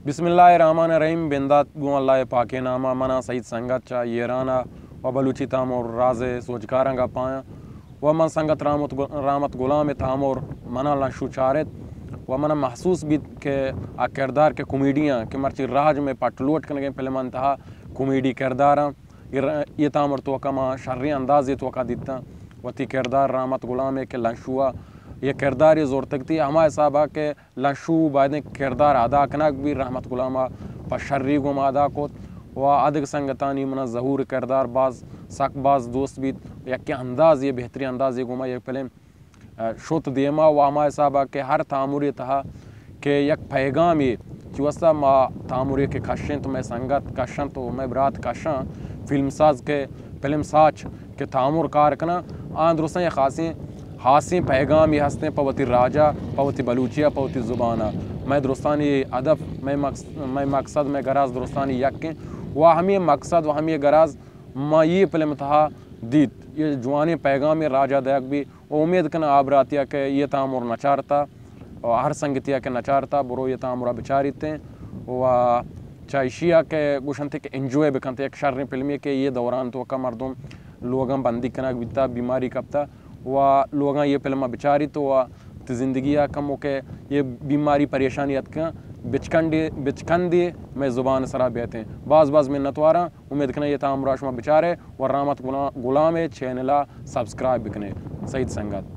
بسم اللہ الرحمن الرحیم۔ بندات گوں اللہ پاکیں نام ءَ۔ من آں سعید سنگت چہ ایران ءَ و بلوچی تامر راز ءِ سوجکاراں گپ آیاں و من سنگت رحمت گل-، رحمت غلام ءِ تامر من ءَ لنشو چارت و من ءَ محسوس بیت کہ آ کردار کہ کامیڈی آں کہ مرچی راج مئے پٹ لوٹ کنگیں فلمانی تہا کامیڈی کردار آں، اے ر-، اے تامر توکا ما شریں اندازے توکا دیتاں۔ وتی کردار رحمت غلام ءِ کہ لنشو ءَ اے کردارے زورتگتی ہما حساب ءَ کہ لنشو بایدیں کردار ادا کنگ بی، رحمت غلام ءَ پہ شری گوما ادا کت و آ دگہ سنگتانی من ءَ ظہور کردار باز سک باز دوست بیت۔ یکیں اندازے، بہترین اندازے گوما یک فلم، ءَ، شت دیما و ہما حساب ءَ کہ ہر تامرے تہا کہ یک پیغامے چی واسطہ ما تامرے کہ کشیں تو مئے سنگت کشنت و مئے برات کشاں، فلم ساز کہ فلم ساچ کہ تامر کار کناں، آں درستاں یک خاصیں، خاصیں پیغامے ہستیں پہ وتی راج ءَ، پہ وتی بلوچی ءَ، پہ وتی زبان ءَ۔ مئے درستانی ہدف، مئے مقص-، مئے مقصد، مئے گراز درستانی یکیں و ہمے مقصد و ہمے گراز ما اے فلم تہا دیت۔ اے جوانیں پیغامے راج ءَ دئیگ بی و امید کناں آ براتی ءَ کہ اے تامر نچارتا و ہر سنگتی ءَ کہ نچارتا برو اے تامر ءَ بچاریتیں و چہ ایشی ءَ کہ گوشنت کہ انجوائے بکنت، یک شریں فلمے کہ اے دوران توکا مردم لوگاں بندی کنگ بیتا، بیماری کپتا و لوگاں اے فلم ءَ بچاریت و وتی زندگی ءَ کمو کہ اے بیماری پریشانی اتکاں بچکندے، بچکندے مئے زبان سرا بیتیں۔ باز باز منتواراں، امید کناں اے تامر ءَ شما بچارے و رحمت غلام، غلام ءِ چینل ءَ سبسکرائب بکنے۔ سعید سنگت۔